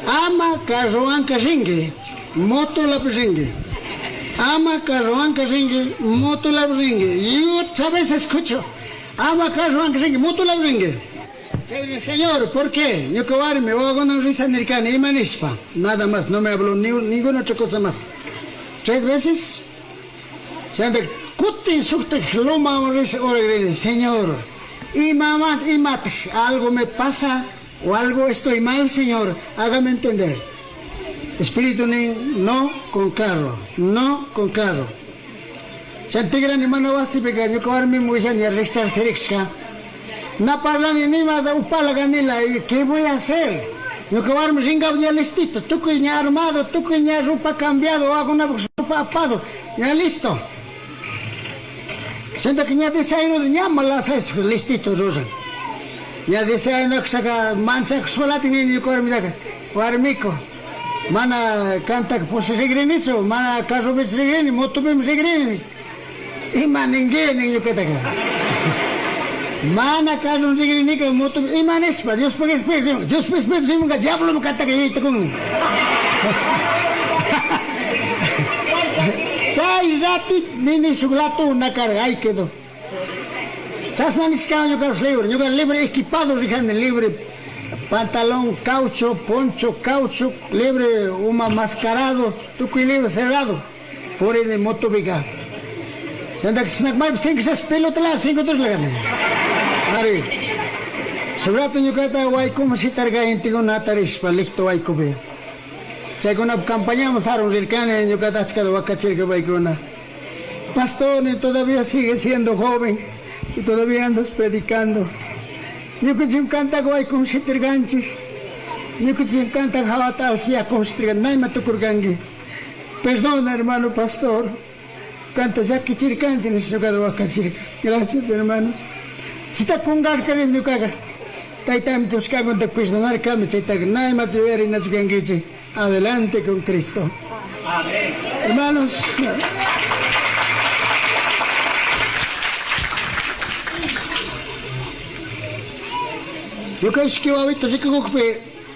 Ama carrowanka rinki, motolapi rinki. Ama carrowanka rinki, motolapi rinki. Y otra vez escucho. Ama carrowanka rinki, motolapi rinki. Chay Señor, ¿por qué? Ñuka warmi, wawakunawan risha nirkani, ima nishpa. Nada más, no me habló ni ninguna otra cosa más. Tres veces. Chaymantaqa kutin shuktak lomawan risha oragrini, Señor, imamanta, imataj, algo me pasa o algo estoy mal, Señor, hágame entender. Espíritu nin, no con carro, no con carro. Chay tigrani mana wasipika ñuka warmiman willani ña rijcharjirishka. Na parlani nimata upala ganila, y qué voy a hacer? Ñuka warmi ringap ña listito, tukuy ña armado, tukuy ña ropa cambiado, wawakunapaj ropa apado, ña listo. Siento que ña desayuno ña malasas listito ruran. Ña desayuno kusaka manchakushpalatik nini ñuka warmitaka, warmiko, mana kantaka pusharigrinitsu, mana carropichu rigrini, motopimi rigrini. Ima ningui nin ñukataka. Mana carron rigrinika motopi, ima nishpa, Diospaj Espíritu riman, Diospaj Espíritu rimanka diablomi kantaka yuyayta kun. Chay ratito nini shuk latu na karka, ahí quedó. Chashna nishkawan ñukapish libre, ñuka libre equipado rijani, libre pantalón caucho, poncho caucho, libre uma mascarado, tukuy libre cerrado, purini motopika. Chaymantaqa chashna maypi sinkishas pelotala sinkutusla kani. Ari. Shuk rato ñukata waykuman shitarka intikuna atarishpa licto waykupi. Chaykunapi campañaman sarun rirkani ñukata achkata wakachirka paykuna. Pastor, ni todavía sigue siendo joven y todavía andas predicando. Ñukanchik kantaka waykuman shitirkanchik. Ñukanchik kantaka hawata alspiakun shitirkanchik. Nayma tukurkanki. Perdona, hermano pastor. Kanta llakichirkanchik nisha ñukata wakachirka. Gracias, hermanos. Chita kungarkani ñukaka. Taytami Dios kankunata perdonarkami chaytaka naymata yuyarinachu kankichik. Adelante con Cristo. Amén. Hermanos. Ñuka ishki wawito rikukukpi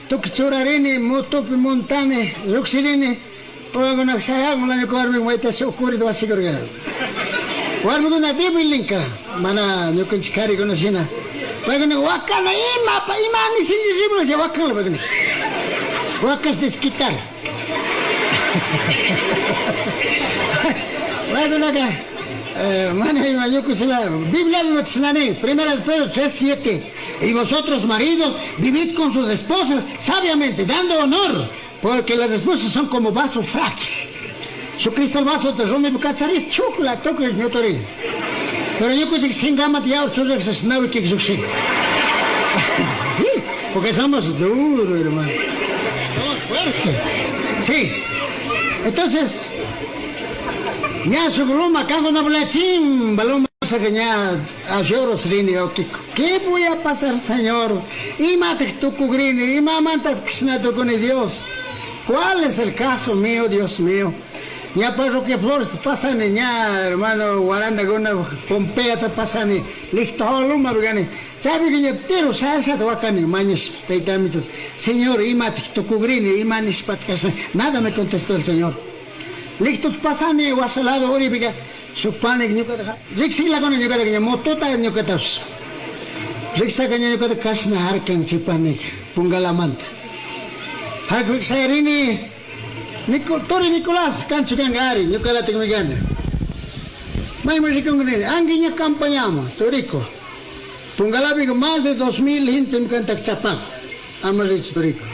tukuy churarini, motopi montani, llukshirini, wawakunaka shayakun ñuka warmi maytashi ukurita wasikurka. Warmikuna débilinka, mana ñukanchik karikuna shina. Paykuna wakana ima, ima nishinchi rimanshi wakanla paykuna. Wakas desquitar. Paykunaka mana ima ñukushila, Bibliapi chashna nin, Primera de Pedro 3:7. Y vosotros, maridos, vivid con sus esposas sabiamente, dando honor, porque las esposas son como vaso frágil. Su cristal vaso te rumi kachari, chukla tukuy ñuturin. Pero ñukunchik singamata yawar churrakshas nawikik llukshin. Sí, porque somos duros, hermano. Somos fuertes. Sí. Entonces, ña shuk loma, kankunapula chimba loma saka ña ayoros rini okiko. ¿Qué voy a pasar, Señor? Imataj tukugrini, imamantaj kishna tukuni, Dios. ¿Cuál es el caso mío, Dios mío? Ña parroquia Flores pasani, ña hermano Warandakuna Pompeata pasani, Licto loma rugani. Chaypika ña tero shashata wakani, mañash taytamito. Señor, imataj tukugrini, ima nishpataj kashna. Nada me contestó el Señor. Licto pasani, washa lado uripika, shuk panik ñukata, riksinlakuna ñukata ña motota ñukatapish. Riksaka ña ñukata kashna harkan chay panik, Pungalamanta. Harkak shayarini, Nico, Tori Nicolás, kanchu kanka ari, ñukalatikmi kani. Mayman rikunki nini, anki ña campañama, Toriko. Pungalapika más de 2000 gente kantak chapak, ama richu Toriko.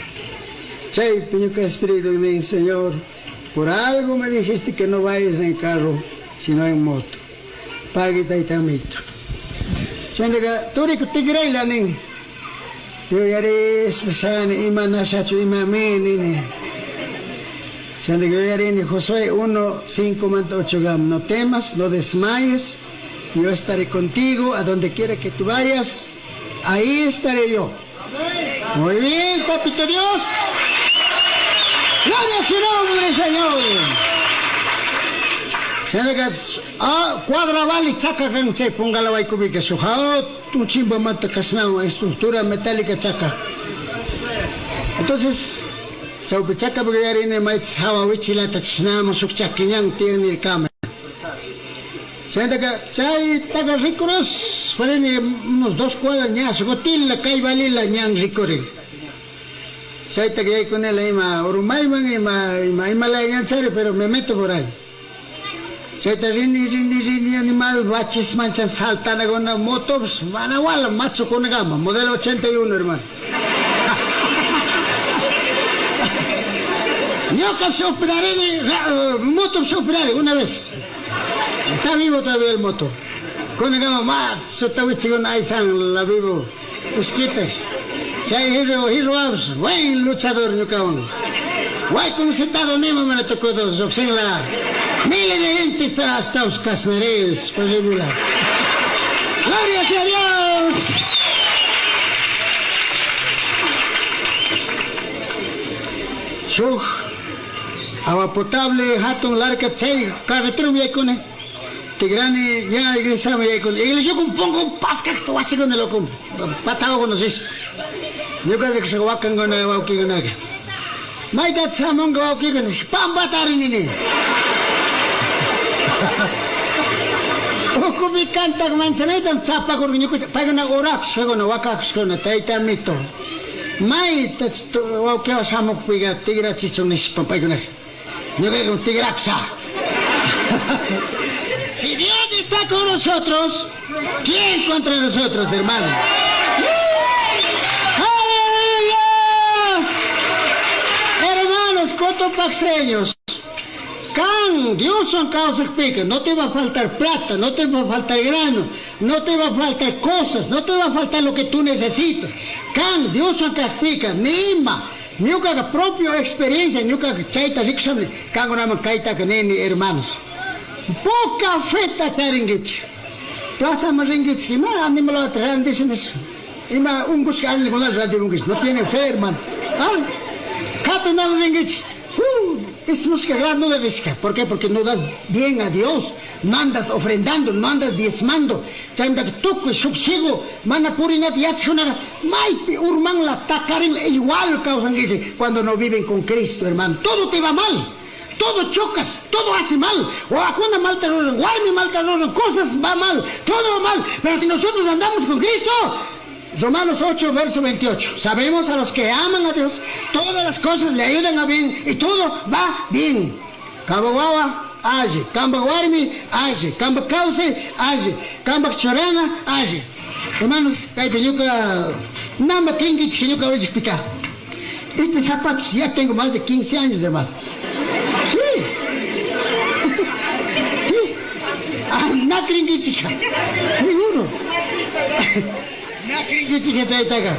Chaypi ñuka espíritu nin, Señor, por algo me dijiste que no vayas en carro, sino en moto. Pagui taytamito. Chayndaka, Toriko tigrayla nin. Yuyarishpa shani, ima nashachu, ima mi nini. Chayndaka yuyarini, Josué 1, 5 manta 8 gam. No temas, no desmayes, yo estaré contigo a donde quiera que tú vayas, ahí estaré yo. Muy bien, papito Dios. Gloria a su nombre, Señor. Chayndaka, cuadra vali chaka kan chay Pungala waykupika shuk hatun chimbamanta kashnawan estructura metálica chaka. Entonces, Chaupi chacapi yuyarini maytas hawa wichilata chashnaman shuk chaki ñan tiyan nirkami. Chaytaca chaytaca ricuruspa rini unos dos cuadras ña Gotila kay valila ñan ricurin. Chaytaca yaycunila ima urmayman ima ima ima laya ñan chari pero me meto por ahí. Chayta rini rini rini animal bachisman chan saltanakuna motopis mana wala machukunakama modelo 81 hermano. Ñuqapis opeраrini motopis operari una vez. Está vivo todavía el moto. Kunakama machuta wichikuna aysan la vivo ishkita. Chay jirru jirruwapis buen luchador ñukawan. Waykun sentado nima mana tukudo lluqshinla. Miles de gente hasta kasnaris posible. Gloria sea Dios. Shuk agua potable hatun larka chay carretera yaykuni. Tigrani ña iglesiaman yaykuni. Iglesiakun punku paskakta wasikuna loco patawakuna rispa. Ñuka rikusha wakankuna wawkikunaka. Mayta shamunka wawkikuna pampata rini. Ukupi kantaq manchanaytam chapakurqa ñuka paykuna orakushkakuna wakakushkakuna tayta amito. Mayta wawkiwan shamukpiqa tigrachichun nishpa paykunaka. Ñuqaykum tigrakusha. Si Dios está con nosotros, ¿quién contra nosotros, hermano? ¡Aleluya! Hermanos, cotopaxeños, Can, Dios son kawsakpika, no te va a faltar plata, no te va a faltar grano, no te va a faltar cosas, no te va a faltar lo que tú necesitas. Can, Dios son kawsakpika, nima, ñuka propio experiencia, ñuka chayta rikushami, kankunaman kaytaka nini, hermanos. Poca feta charinkichik. Plazaman rinkichik, ima animalata randisha nispa. Ima unkushka animalkunata randimunkichik, no tienen fe, hermano. Ah, Katunaman rinkichik. Ismushka grano de rishka. ¿Por qué? Porque no das bien a Dios. No andas ofrendando, no andas diezmando. Chaymanta tukuy shuk ciego mana purinata yachajkunaqa maypi urmanla takarin igual kawsankichik cuando no viven con Cristo, hermano. Todo te va mal. Todo chocas, todo hace mal. Wawakuna malta ruran, warmi malta ruran, cosas va mal, todo va mal. Pero si nosotros andamos con Cristo, Romanos 8, verso 28. Sabemos a los que aman a Dios, todas las cosas le ayudan a bien y todo va bien. Kamba wawa, alli. Kamba warmi, alli. Kamba kawsay, alli. Kamba churana, alli. Hermanos, kaypi ñuka nama krinkichik ñuka willakpika. Este zapato ya tengo más de 15 años, hermano. Sí. Sí. Ah, na krinkichika. Seguro. Na krinkichika chaytaqa.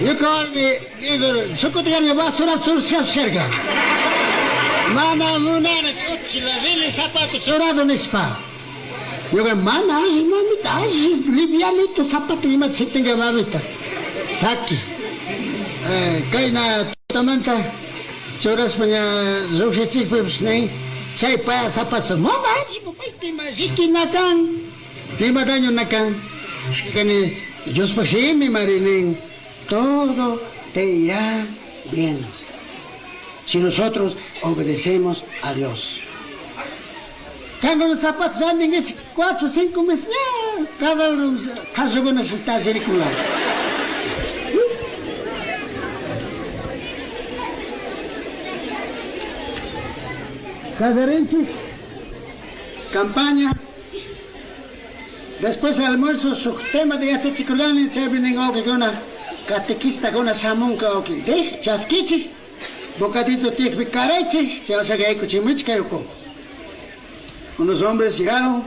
Ñuka warmi sukuta basura churshapsharka. Mana munana ch'utchila rini zapato churado nishpa. Ñuka mana alli mamita, alli livianito zapato imata shitinga mamita. Saki. Kayna tutamanta churashpa ña llukshichikpipish nin chay paya zapato mana alli paypi ima rikina kan, ima daño na kan. Ñukani Diospaj shimi mari nin todo te irá bien si nosotros obedecemos a Dios. Kankunaqa zapatos randinkichik 4 o 5 meses ña cada qhasukuna tallirikuna. ¿Sí? Casarinchik, campaña. Después del almuerzo, su tema de yachachikurani, chaypi nin wawqikuna, catequistakuna shamunka wawqi. Dej, chaskichik, bocadito tiyakpi karaychik, chay wasaka yaykuchimuchik kay uku. Unos hombres llegaron,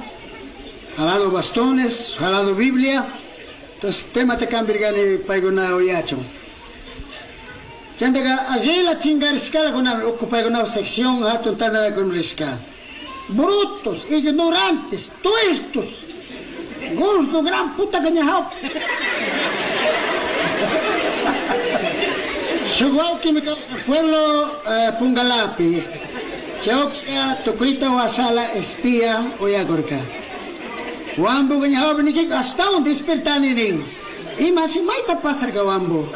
jalado bastones, jalado Biblia. Entonces, tema te cambiargani paykuna uyachun. Chayntaka allila chingarishkakuna uku paykuna sección hatun tantanakuyman rishka. Brutos, ignorantes, tuertos, gordo, gran puta que ñajao. Shuk wawqimi kawsan pueblo Pungalapi. Chawpika tukuyta wasala espía uyakurka. Wambu ñajawpi nikika astawan despertani nin. Imashi mayta pasarka wambu.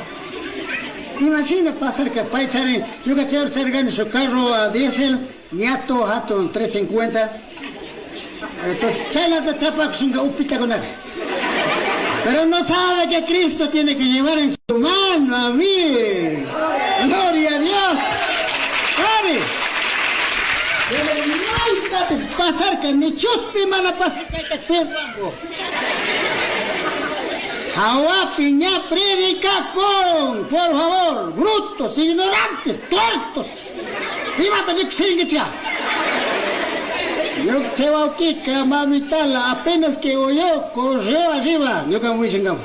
Ima shina pasarca pay charin, ñuka chay charirkani shuk carro a diésel, ñato hatun 350. Entonces chaylata chapakushunka upitakunaka. Pero no sabe que Cristo tiene que llevar en su mano a mí. Gloria a Dios. Ari. Pero pasarka ni chuspi mana pasarka perro. Hawapi ña predicakun, por favor, brutos, ignorantes, tuertos. Imata llukshinkicha. Chay wawkika mamitala apenas que oyó, corrió arriba. Ñuka wishinkama.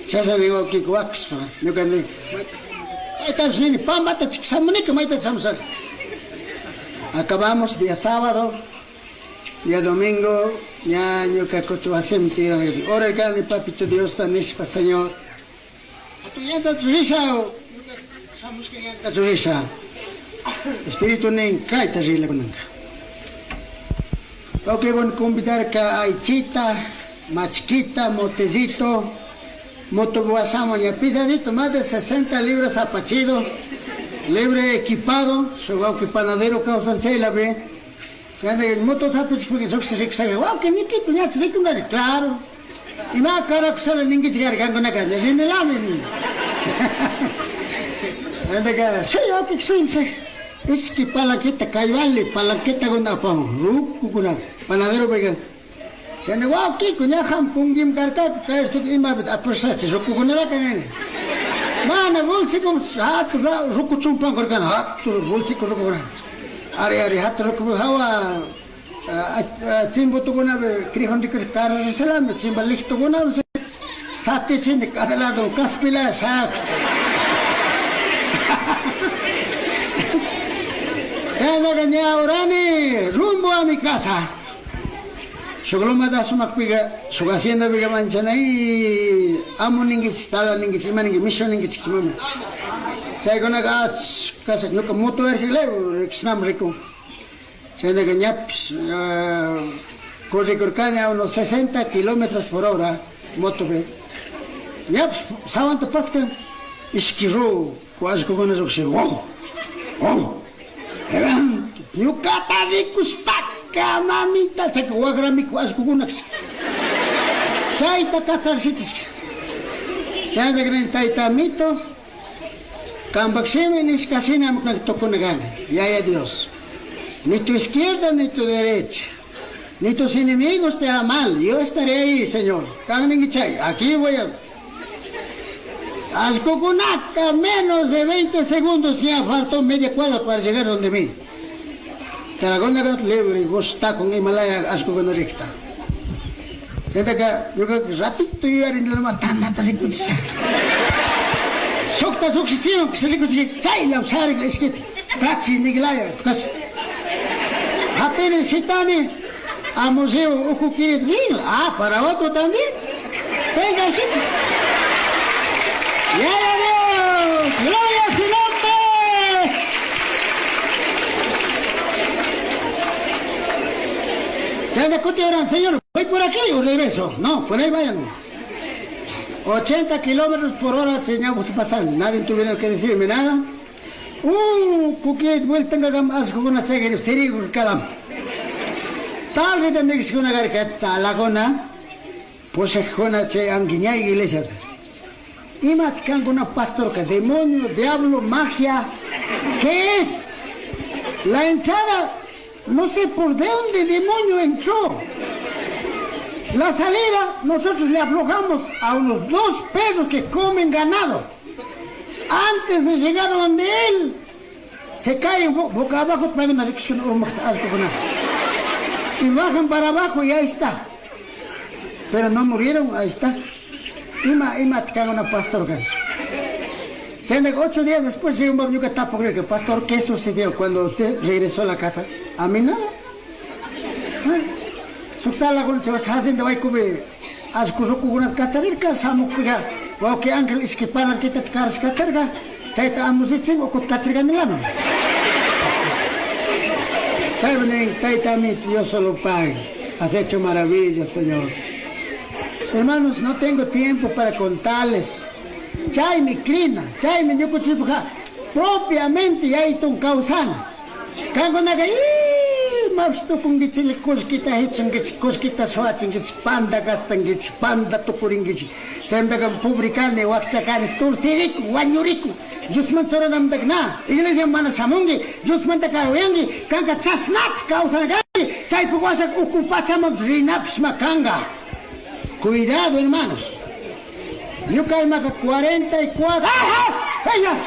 Chashna ni wawkika wakashpa, ñuka ni chaytapish nini, pambata shamunika mayta shamusha. Acabamos día sábado, día domingo, ña ñuka kutu wasiman tigrani. Orarkani papito Diosta nishpa, Señor. Ñanta risha, shamushka ñanta risha. Espíritu nin kayta rila kunanka. Ok, bueno, convidar ka aychita, machquita, motecito, motobuasamo, ya pisadito, más de 60 libras apachido, libre equipado, su que panadero causan chela, ve. Se anda el moto tapis porque yo se se wow, que ni quito, ya se claro. Y más cara que sale ninguém chegar gango na casa, ni la mi. Anda que sí, ok, sí, Es que palanqueta caivale, palanqueta con apamo, ruku kuna, panadero pega. Se anda wow, kiko, ña ham pungim karka, kaya esto ima apursachi, ruku kuna la kanene. Mana bolsico, hat ruku chumpan korkan, hat bolsico ruku kuna. Ari ari hat ruku hawa chimbo tukuna krijon rikar kararisalam, chimba listo kuna, sate chinde cada lado kaspila sak. Orani rumbo a mi casa. Shugloma sumakpiga, shuk hacienda piga manchanay, amo ninguich, tala ninguich, ima ninguich, misho ninguich, mami. Chaykunaqa achka ñuka moto ergileo, rikshnam riku. Chaynaqa ñapish corrikurkani a unos 60 kilómetros por hora, motopi. Ñapish sawanta paska, ishki ruku allqukuna lluqshin, wow, wow. Ñukata rikushpaka mamita, chayka wagramiku allqukuna Chayta kacharshitishka. Chayta nin tayta amito, kampak shimi nishka shina tukuna kani, Yaya Dios. Ni tu izquierda ni tu derecha, ni tus enemigos te harán mal. Yo estaré ahí, Señor. Aquí voy a... Allqukunaka menos de 20 segundos ya faltó media cuadra para llegar donde mí. Charagona libre gusta con Himalaya allqukuna rikta. Chaytaka ñuka ratito yuyarini nomás tantata rikuchisha. Shukta lluqshichiwan rikuchik chaylla sharik ishkita kachi niglaya kas. Hapini shitani a museo uku quiere rin. Ah, para otro también. Venga, hijito. ¡Ya Dios! ¡Gloria a su nombre! Se discute ahora, señor, voy por aquí o regreso. No, por ahí vayan. 80 kilómetros por hora, señor, usted pasando. Nadie tuviera que decirme nada. Kuki vuelta ngagam asco con chagir seri kalam. Tal vez tendría que una garca lagona, pues con che anguiña iglesia. Ima una pastor que demonio, diablo, magia, ¿qué es? La entrada, no sé por dónde demonio entró. La salida, nosotros le aflojamos a unos 2 perros que comen ganado. Antes de llegar donde él, se caen boca abajo, y bajan para abajo y ahí está. Pero no murieron, ahí está. Ima, ima, te cago una pastor, guys. 8 días después llegó un babuca tapo, creo que pastor, ¿qué sucedió cuando usted regresó a la casa? A mí nada. Suktala con se vas haciendo ahí come, ascurucu una cacharirca, samucuga, o que ángel es que para que te caras cacharga, chaita amusichin o cachirga ni lama. Saben, taita mi Dios solo pague. Has hecho maravillas, Señor. Hermanos, no tengo tiempo para contarles. Chaymi crina, chaymi ñukuchikpukka propiamente yaytun kawsana. Kankunaka imapish tukunkichik, kullkita hichankichik, kullkita suwachinkichik, panda gastankichik, panda tukurinkichik. Chaymantaka pobre kani, wakcha kani, torcirikun, wañurikun. Diosman churanamantaka na, iglesiaman mana shamunki, Diosmanta karuyanki, kanka chashnataj kawsana kanki, chaypuk washa uku pachamanpish rinapishma kanka. Cuidado hermanos. Ñuka imaka 44. ¡Ah! ¡Ah!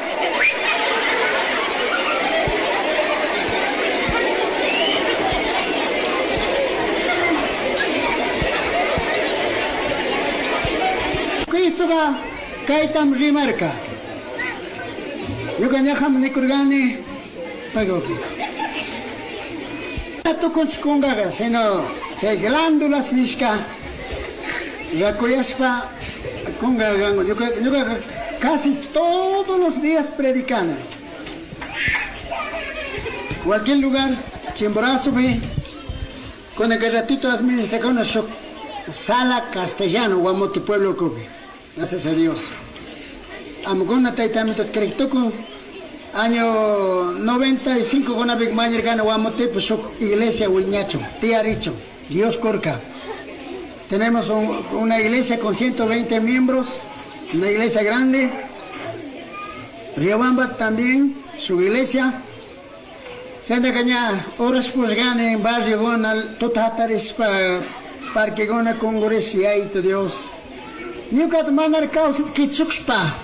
Cristoga kaytam rimarka. Ñuka ñaham nikurgani pagawkita. Tukunchik sino chay glándulas nishka rakuyashpa kunga ñuka casi todos los días predicana. Cualquier lugar, Chimborazo, con el ratito administra su sala castellano, Guamote pueblo Cubi. Gracias a Dios. Amuguna taytamito creytuku año 95 con abik mañergana Guamote pues iglesia Huiñacho, Tiaricho, Dios Corca. Tenemos una iglesia con 120 miembros, una iglesia grande. Riobamba también, su iglesia. Senda caña, horas pues gane en barrio bonal, totataris pa parque gona congres y ahí Dios. Ñuka manar causa kitsukspa.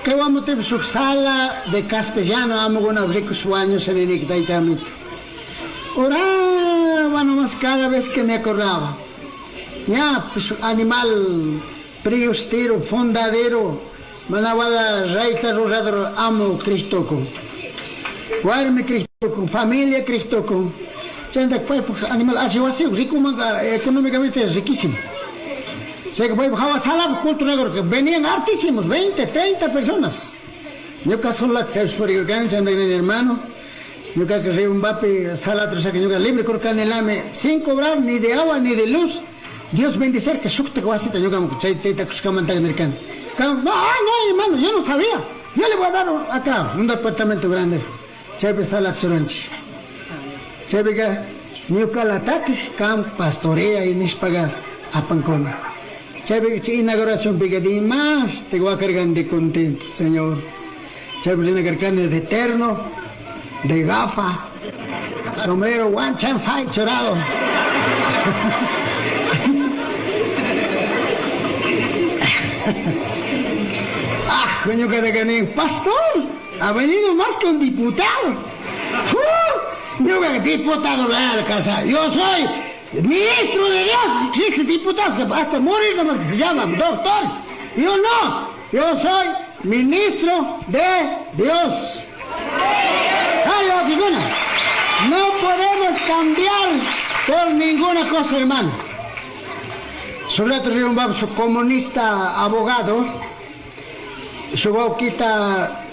Que vamos a su sala de castellano, amo con ricos años en el taitamito. Oraba nomás cada vez que me acordaba. Ya, pues animal priustero, fundadero, manawala raita rurador, amo Cristo con. Warmi Cristo con, familia Cristo con. Chanda, pues, animal así así, rico, económicamente es riquísimo. O sea que sala cultura que venían hartísimos, 20, 30 personas. Yo caso la por el hermano. Yo creo que un vapi sala que yo libre corcanelame sin cobrar ni de agua ni de luz. Dios bendicer que sukta wasita yo como chay chay ta americano. No, ay, no, hermano, yo no sabía. Yo le voy a dar acá un departamento grande. Chay sala churanchi. Chay biga ñuka la tati kam pastorea y nispaga apancona. Chay inauguración biga di más te voy a cargar de contento, Señor. Chay cargando de eterno, de gafa, sombrero one chan five chorado. Ah, coño que de que pastor, ha venido más que un diputado. Yo que diputado la casa, yo soy ministro de Dios. ¿Qué diputado? Hasta morir nomás se llaman, doctor. Yo no, yo soy ministro de Dios. No podemos cambiar por ninguna cosa, hermano. Su su comunista abogado, su wawkita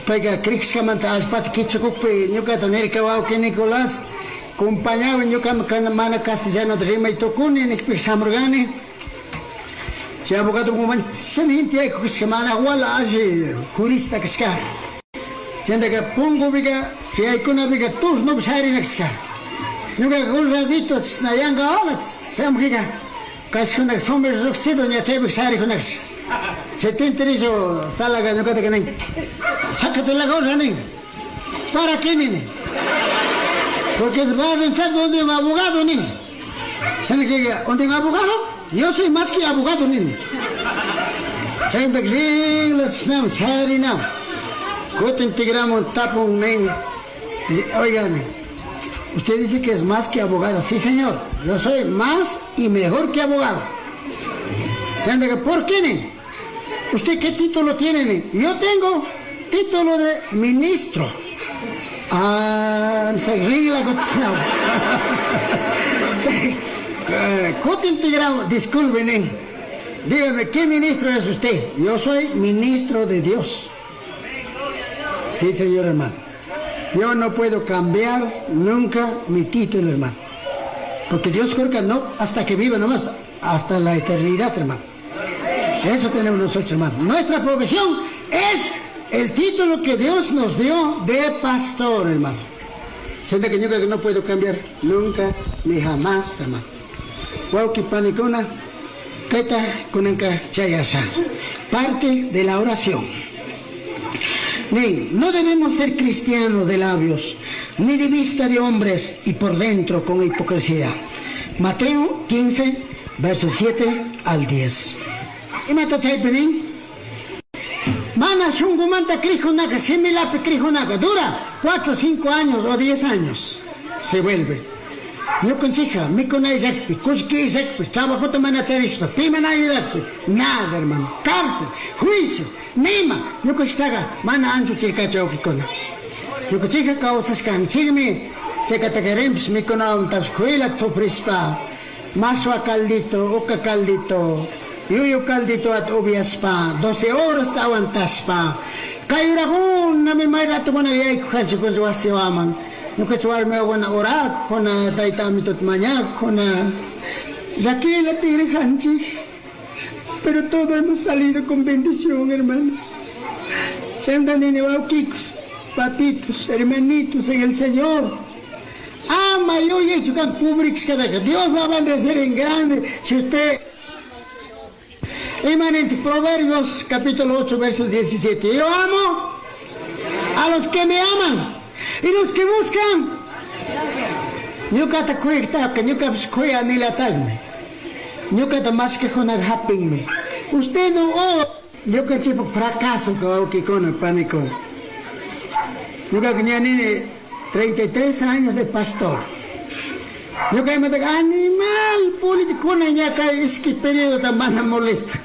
payka crishkamanta allpata kichukukpi ñukata nirka wawki Nicolás compañawi ñuka mana castellano rimay tukuni nikpi shamurgani. Chay abogado manchani tiyaykushka mana wala alli jurista kashka. Chayntaka pungupica chaykunapica turnopi shayarinakashka. Ñuka un ratito chashna yanka hola shamujika kashkunaka sombrero llukshido ña chaypi shayarikunakashka. Chay tintirillo talaga ñukataka nin, sácate la gorra nin. ¿Para qué nin? Porque va a entrar donde un abogado nin. ¿Sabe qué? ¿Donde un abogado? Yo soy más que abogado nin. Chayntaka rinla chishnam shayarinam. Kutin tigramun tapun nin. Oigan, usted dice que es más que abogado. Sí, señor, yo soy más y mejor que abogado. Chayntaka, ¿por qué nin? ¿Usted qué título tiene? Nin? Yo tengo título de ministro. Ah, se ríe la cotización. Kutin tigramun, disculpen, nin. Dígame, ¿qué ministro es usted? Yo soy ministro de Dios. Sí, señor hermano. Yo no puedo cambiar nunca mi título, hermano. Porque Dios corca no hasta que viva nomás, hasta la eternidad, hermano. Eso tenemos nosotros, hermano. Nuestra provisión es el título que Dios nos dio de pastor, hermano. Siento que yo que no puedo cambiar nunca ni jamás, hermano. Wauki panikuna, kayta kunanka chayasha. Parte de la oración. No debemos ser cristianos de labios, ni de vista de hombres y por dentro con hipocresía. Mateo 15, versos 7 al 10. Imata chaypi nin? Mana shunkumanta crijunaka, shimilapi crijunaka, dura 4, 5 años o 10 años. Se vuelve. Ñukanchikka, mikuna illakpi, kullki illakpi, trabajota mana charishpa, pi mana ayudakpi, nada hermano, cárcel, juicio, nima, ñukanchiktaqa mana anchuchirkachu wawkikuna. Ñukanchikka kawsashkanchikmi, chaykatakarinpish mikunawantapish kuyla sufrishpa, mashwa caldito, uka caldito, yuyu caldito at upiashpa, 12 horas aguantashpa, kay urakunami may ratukuna yaykujanchik wasiwaman. Ñukanchik warmi wawakuna orakuna, tayta amituta mañakuna, llakila tigrijanchik. Pero todo hemos salido con bendición, hermanos. Chaymanta nini wawkikos, papitos, hermanitos en el Señor. Ama yuyaychu kan cubrikashkataka. Dios va a bendecir en grande si usted... Imanente, Proverbios capítulo 8, verso 17. Yo amo a los que me aman y los que buscan. Ñukata kuyaqtaqa, ñukapish kuyanilataqmi. Ñukata mashkajkunaqa hapinmi. Usted no oh, ñukanchikpak fracaso wawkikuna, panikuna. Ñukaqa ña nini 33 años de pastor. Ñuka imataqa animal político ña kay ishki periodota mana molesta.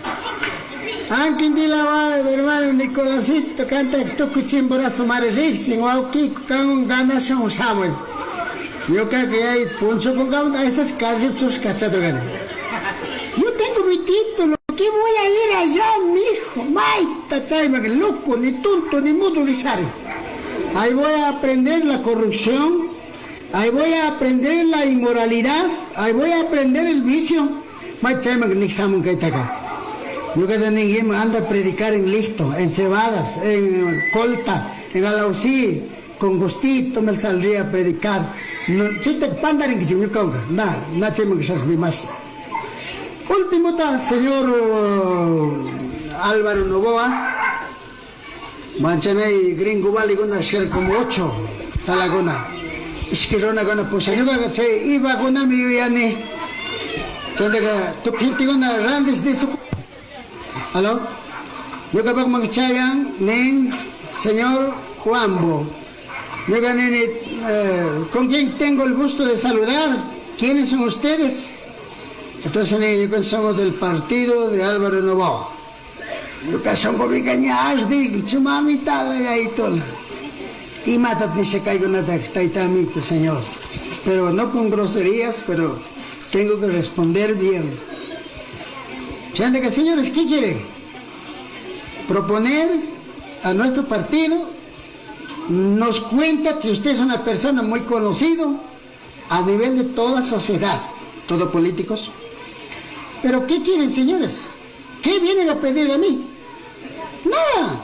Anquindila hermano Nicolásito canta tukuy Chimborazo mari riqsin wawkiku kan ganashun shamuy. Ñukaqa yay punchukunkamanta esas calles kachadurkani. Yo tengo mi título, ¿qué voy a ir allá, mijo? Maita chayman, loco, ni tonto, ni mudo, ni sari. Ahí voy a aprender la corrupción, ahí voy a aprender la inmoralidad, ahí voy a aprender el vicio. Maita chayman nik shamun kaytaka. Ñuqata ninguima anda a predicar en Listo, en Cebadas, en Colta, en Alausí, con gustito me saldría a predicar. No, chita pandarinkichik ñuqawanka, na, na chayman ni más. Último tal, señor Álvaro Novoa, manchanay gringo valiguna shir como 8 talaguna. Ishki runakuna pusha ñuqaqa chay ibakunami yuyani. Chaytaqa tukuy gentekuna randis de su... ¿Aló? Ñuqapaqman chayan nin señor Juanbo. Ñuqa nini, ¿con quién tengo el gusto de saludar? ¿Quiénes son ustedes? Entonces ni ñuqa somos del partido de Álvaro Novoa. Ñuqa shunqupika ña ardi, chumamita yayitola. Imatat nisha kaykunata tayta amito, señor. Pero no con groserías, pero tengo que responder bien. Chayanta, señores, ¿qué quieren? Proponer a nuestro partido. Nos cuenta que usted es una persona muy conocida a nivel de toda sociedad, todo políticos. Pero ¿qué quieren, señores? ¿Qué vienen a pedir a mí? Nada.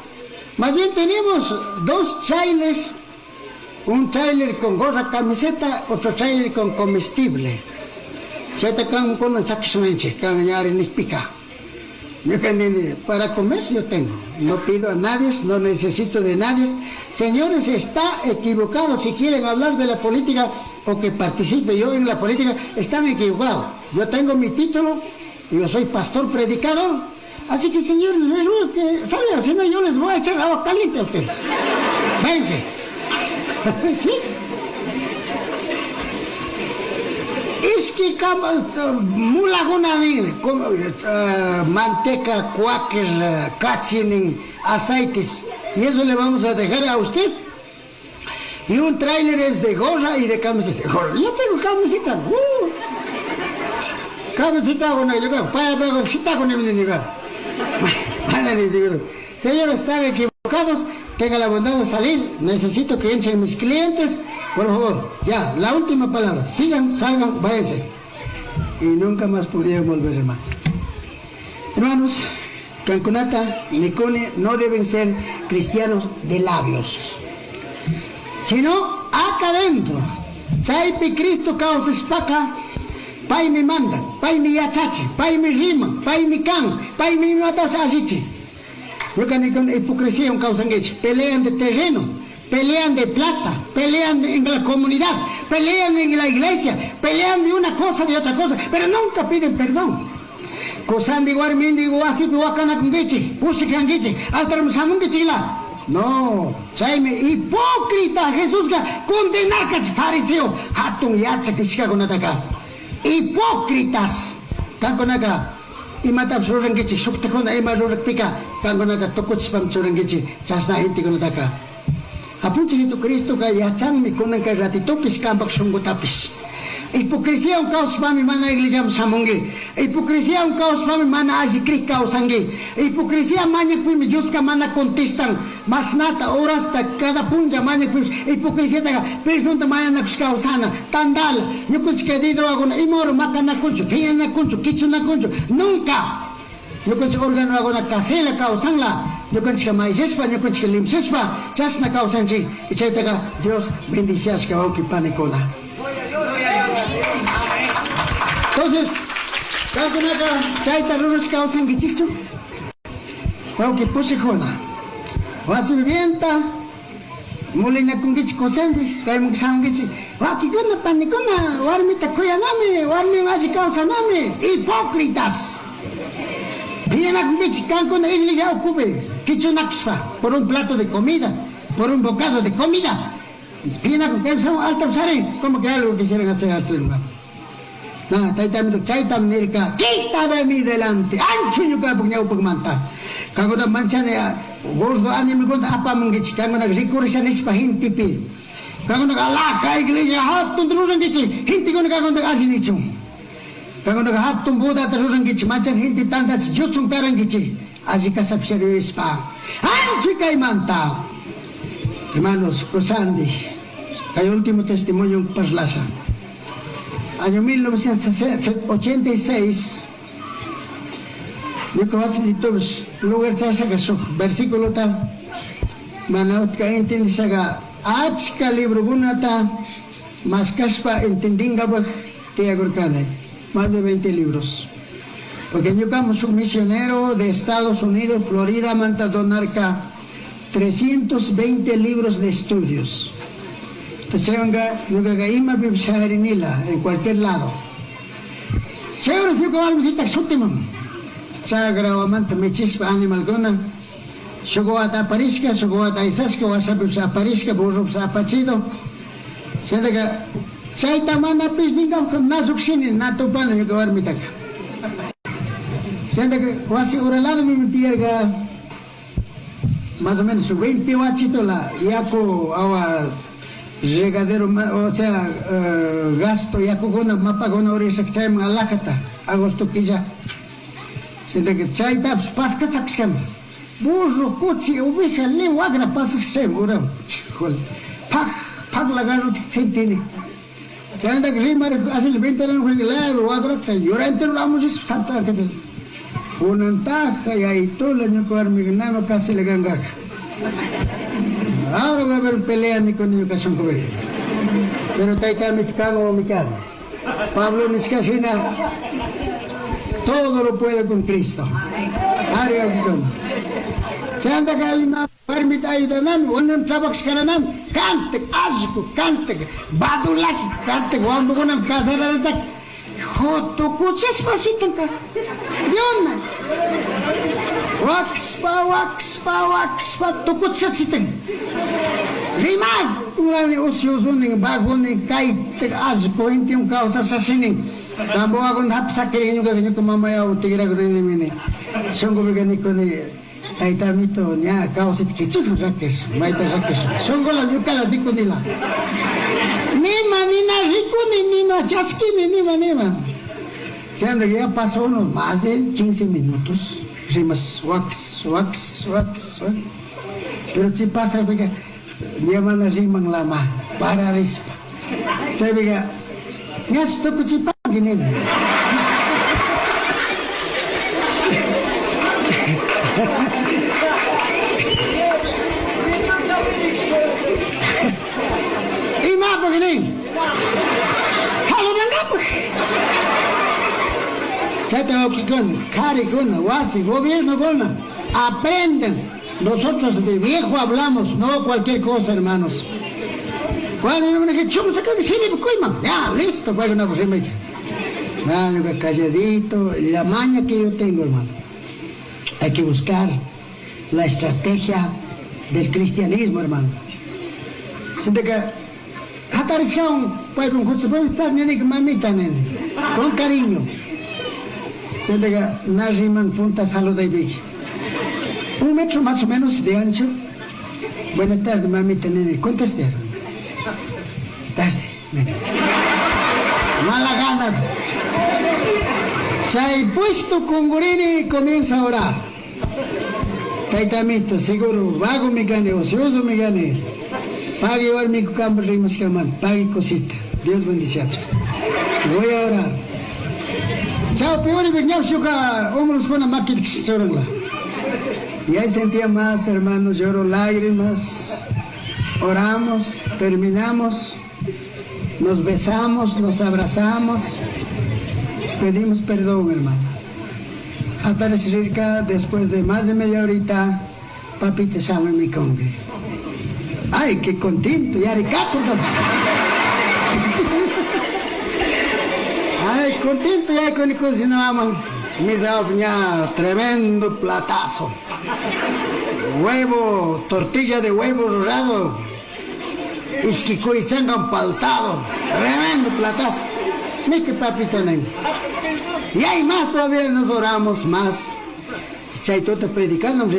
Más bien tenemos 2 trailers, un trailer con gorra, camiseta, otro trailer con comestible. Chayta kan con saquisuenche, kan ñari nikpika. Yo que ni para comer yo tengo, no pido a nadie, no necesito de nadie. Señores, está equivocado si quieren hablar de la política o que participe yo en la política, están equivocados. Yo tengo mi título, yo soy pastor predicador, así que señores, les ruego que salgan, si no yo les voy a echar agua caliente a ustedes. Váyanse. ¿Sí? Ishki mulakuna nin, manteca, cuáquer, cachinin, aceites. Y eso le vamos a dejar a usted. Y un tráiler es de gorra y de camiseta. Gorra. Yo tengo camiseta. Camiseta con el lugar. Pa, pa, camiseta con el lugar. Señores, están equivocados. Tenga la bondad de salir. Necesito que entren mis clientes. Por favor, ya, la última palabra. Sigan, salgan, váyanse. Y nunca más pudieron volver, hermano. Hermanos, Cancunata nicuni no deben ser cristianos de labios, sino acá adentro. Chaipi Cristo causashpaca paymi mandan, paymi yachachin, paymi riman, paymi can, paymi imatapish allichin. Ñuca nicuni hipocresíahuan causanguichik, pelean de terreno, pelean de plata, pelean en la comunidad, pelean en la iglesia, pelean de una cosa, de otra cosa, pero nunca piden perdón. Cusandi warmindi wasipi huacanacunguichik, pushicanguichik, altarman shamunguichikla. No, chaymi hipócrita Jesusca condenarca fariseo hatun yachak nishcacunataca. Hipócritas, cancunaca imatapish ruranguichik, shujtajcuna ima rurajpica cancunaca tucuchishpami churanguichik chashna gentecunataca. Apunchij Jesucristoca yachanmi cunanca ratitopish cambaj shungutapish. Hipocresíahuan causashpami mana iglesiaman shamungui. Hipocresíahuan causashpami mana alli crij causangui. Hipocresía mañajpimi Diosca mana contestan. Mashnata, horasta, cada punlla mañajpipish hipocresiataca perdonta mañanacush causana. Tandala, ñucanchij queridohuacuna ima hora macanacunchu, phiñanacunchu, quichunacunchu, nunca. Ñucanchij organohuacuna casela causanla, ñucanchijca maillashpa, ñucanchijca limpiashpa, chashna causanchij. Y chaitaca Dios bendiciashca huauqui panicuna. Entonces, cancunaca chaita rurashca causanguichijchu? Huauqui pushijuna, wasi vivienta, mulinacunguichij cusandi, cayman shamunguichij, huauquicuna, panicuna, warmita cuyanami, warmiwan alli causanami, hipócritas. Phiñanacunguichij cancuna iglesia ucupi quichunacushpa por un plato de comida, por un bocado de comida. Phiñanacun, kaypi shamun, altar sharin, como que algo quisieran hacer al hermano. Na, taytami chaytam nirca, quita de mi delante, ancho ñucapak ñawpakmanta. Cancuna manchani gordo animalkunata apamunguichik, cancuna ricurisha nishpa gentepi. Cancuna alhaja iglesia hatun ruranguichik, gentekuna cancunata alli nichun. Cancunaca hatun bodata ruranguichik, manchan gente tandachik, Dioswan karanguichik, alli kashapish yuyashpa. Ancho caymanta. Hermanos, cusandi, kay último testimonio parlasha. Año 1986, ñuka wasititupish lugar chashaka shuk versículota mana utka entendishaga achka librokunata mashkashpa entendingapak tiyakurkani, más de 20 libros. Porque ñukamu shuk misionero de Estados Unidos, Florida, manta donarka 320 libros de estudios. Entonces, chaywanka ñukaka imapipish shayarinila en cualquier lado. Chay horas ñuka warmisita shutiman chagra michishpa animalkuna shuk wawata aparishka, shuk wawata aysashka, washapipish aparishka, burropish apachido. Chaynataka chayta mana pish ninkapuk na llukshini, na tupani ñuka warmitaka. Chaynataka wasi ura ladomi tiyarka más o menos 20 wachitola yaku awa regadero, o sea, gasto yakukuna mapakuna urishak chayman alajata agosto killa. Chaynataka chaytapish paskasakashkani. Burro, cuchi, oveja, le wagra pasashka chayman uraman. Híjole, paj, pajla garrotik sentini. Chaynataka rimari así ventana lado wagrata yura entero amushishpa Santa Ángel. Kunantaja yaytula ñuka warmika nama casi le gangaka. Ahora va a haber pelea ni con ñuka shunkupi. Pero taytami kanwan mi kan. Pablo nishka shina todo lo puede con Cristo. Ari Chayantaka ima warmita ayudanami, unan trabajashkananami, cantek, allku, cantek, badulaki, cantek, wambukunam casaranataka jotukuchishpa shitanka. Diona. Wakspa, wakspa, wakspa, tukuchisha shitan. Riman, kurani usyusunin, bagunin, kaytek, allku, intiun kawsashashinin. Tamboagun hapsakirin ñuka ñuka mamaya tigrakurini shunqupika nikuni taytamito ña kawsayta kichukun rakish mayta rakish shunqula ñukala rikunila nima nina rikuni nima chaskini nima nima. Chayanta ya pasó unos más de 15 minutos rimas wax wax wax wax pero chi pasapika ña mana riman lama pararispa chaypika ñash tukuchipanki nini. Imapaj nin? Saludangapaj. Chayta wawqikuna, qharikuna, wasi, gobiernokuna, aprendan. Nosotros de viejo hablamos, no cualquier cosa, hermanos. Ya, listo, calladito, la maña que yo tengo, hermano. Hay que buscar la estrategia del cristianismo, hermano. Siente que mamita, con cariño. Siente que riman punta saluda y 1 metro más o menos de ancho. Buenas tardes, mamita, nene. Conteste. Tarde, nene. Mala gana. Se ha puesto con Gurini y comienza a orar. Taitamito, seguro, vago mi gane, ocioso mi gane. Pague igual mi campo rimas caman, pague cosita. Dios bendice. Voy a orar. Chao, peor y hombros con la máquina. Y ahí sentía más, hermanos, lloro lágrimas. Oramos, terminamos, nos besamos, nos abrazamos, pedimos perdón, hermano. Hasta cerca, después de más de media horita, papi te llama mi congue. Ay, qué contento, ya ricato, Ay, contento ya con el cocinamos. Mis ya tremendo platazo. Huevo, tortilla de huevo rorado. Isquicuichangan paltado. Tremendo platazo. Ni que papito nen. Y hay más todavía, nos oramos más. Chaitota predicando,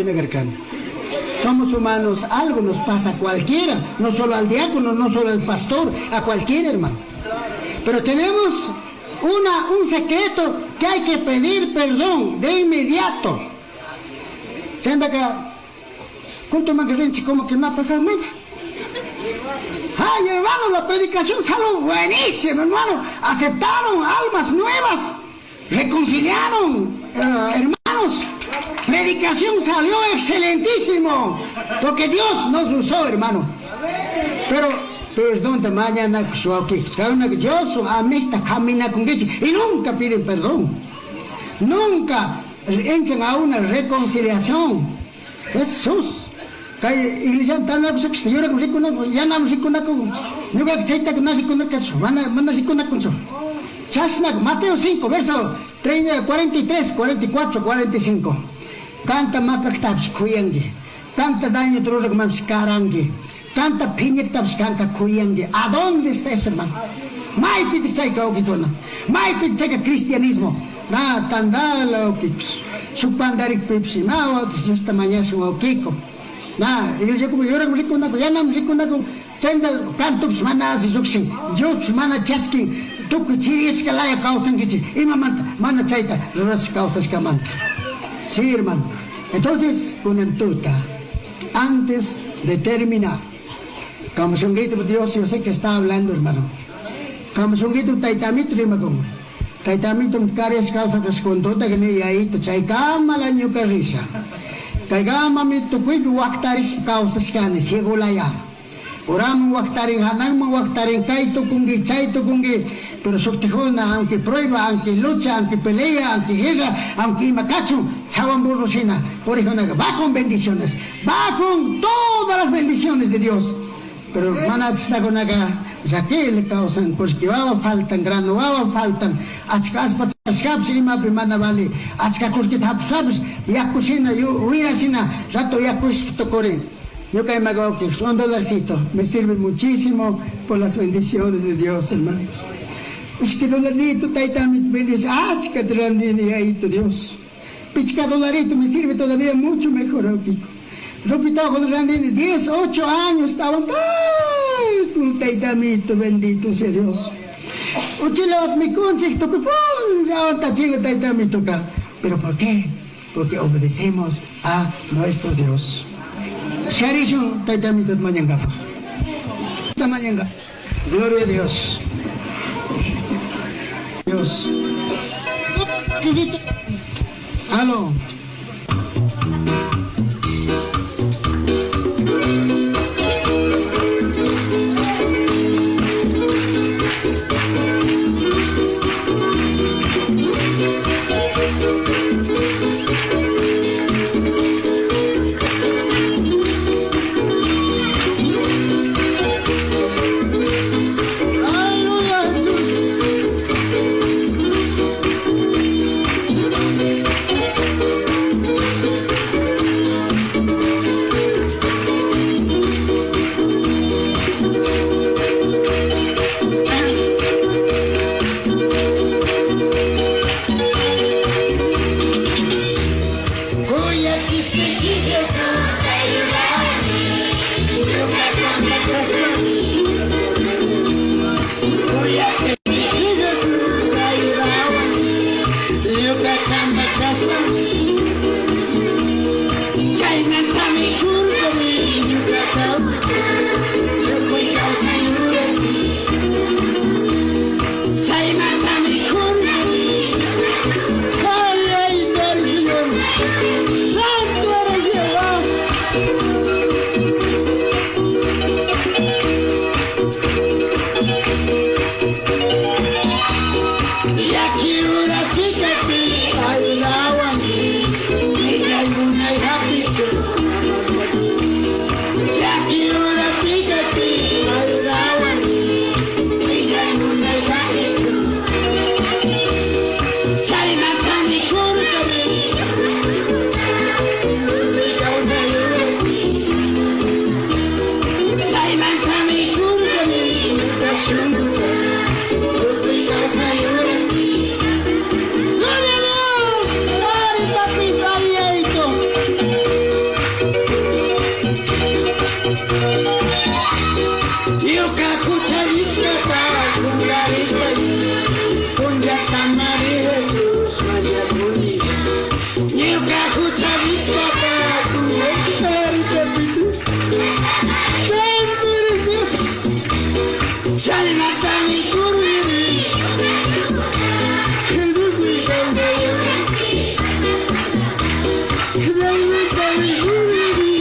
somos humanos, algo nos pasa a cualquiera, no solo al diácono, no solo al pastor, a cualquier hermano. Pero tenemos un secreto que hay que pedir perdón de inmediato. Como que no ha pasado nada. Ay, hermano, la predicación salió buenísima, hermano. Aceptaron almas nuevas, reconciliaron, hermanos. Predicación salió excelentísimo, porque Dios nos usó, hermano. Pero perdón, mañana y nunca piden perdón. Nunca entran a una reconciliación. Jesús. Iglesia Mateo 5, verso 43, 44, 45. Canta makaktaps kuyangi, canta daño trurak karangi, canta piñektaps canta kuyangi. ¿A dónde está eso, hermano? Maypi chayka wawkikuna, maypi chayka cristianismo. Na tandala wawkikos, shuk pandarikpipis ima Diosta mañashun wawkiko. Na, iglesia como yurak rikunaku, yanam rikunaku, chaymanta cantupis mana asi llukshin, Diospis mana chaskin, tukuy chiriyashka laya kawsankichik, imamanta mana chayta rurashka kawsashkamanta. Sí, hermano. Entonces, kunantuta, antes de terminar, como shunguito Dios, yo sé que está hablando, hermano. Como shunguito taitamito rimakun. Taitamito kares causa que esconduta que ni ahí tu chaykama la ñuka risa. Kaygama mi tukuy waktaris causas kani ciego laya. Oram waktarin hanang waktarin kay tukungi chay tukungi, pero suktijuna aunque prueba, aunque lucha, aunque pelea, aunque guerra, aunque imakachu, chawan burro sina, por ejemplo, va con bendiciones, va con todas las bendiciones de Dios. Pero manachtakunaqa llakiyla kawsan, kullki wawa faltan, grano wawa faltan, achka aspa chashkapis imapi mana vali, achka kullkita hapishpapis yakushina, wirashina, rato yakushpa tukurin. Ñuka ima wawqi, un dolarcito, me sirve muchísimo por las bendiciones de Dios, hermano. Es que dolarito, tayta, me bendice, achka randini ahí tu Dios. Pichka dolarito me sirve todavía mucho mejor, wawqiko. Ropita con randini, 10, 8 años estaban tan, taytamito, bendito sea Dios. Uchila mi conchik, tukuy, ya chile taytamito ka. ¿Pero por qué? Porque obedecemos a nuestro Dios. Sharishu taytamito mañanga. Mañanga. Gloria a Dios. Dios. Aló. Ñuca juchallishcata cungaripay, punllatamari Jesús mañacuni. Ñuca juchallishcata cungaripay, Santo eres Dios, chaymantami currini. Tukuy kawsaywan. Chaymantami currini.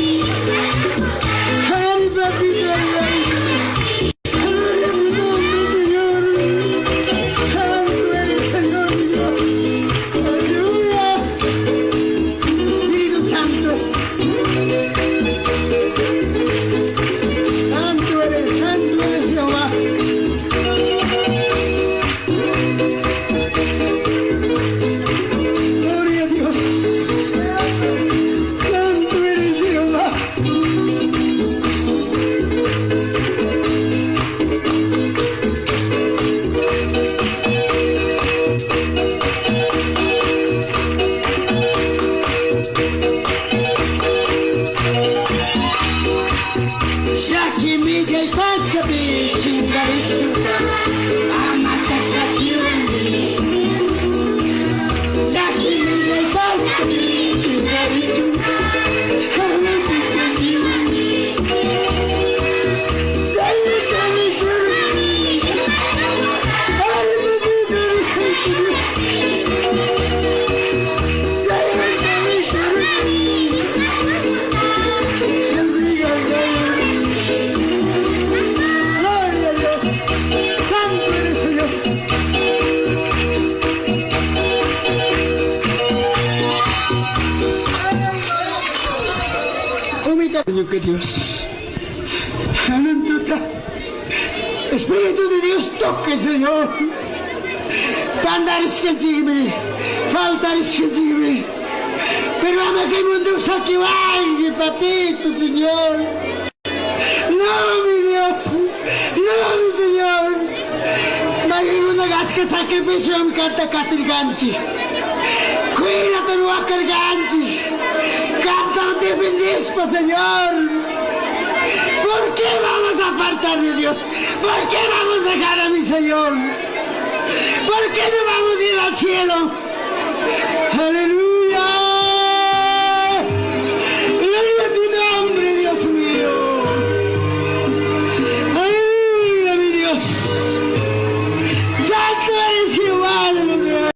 Ay, papito, ay, ay. Gloria a tu nombre, Señor. Santo eres, Señor, mi Dios. Aleluya. Espíritu Santo. Santo eres, santo eres Jehová. Gloria a Dios. Santo eres Jehová. Llaki millay pachapi chingarichunka amataj saquiwanki. Llaki millay pachapi chingarichunka amataj saquiwanki. Chaymi kani kuruni. Ay, papito, Chaymi kani kuruni. Gloria a Dios. Santo eres, Señor. Humita, Señor que Dios. Aleluya. Espíritu de Dios, toque, Señor. Pandarishkanchikmi, faltarishkanchikmi. Pero ama kay mundo saquiwanki, papito, Señor. No, mi Dios. No, mi Señor. Maykuna achka sacrificio kanta katirkanchik. Cuídate, ruwakarkanchik. Canta defendispa, Señor. ¿Por qué vamos a apartar de Dios? ¿Por qué vamos a dejar a mi Señor? ¿Por qué no vamos a ir al cielo? Aleluya.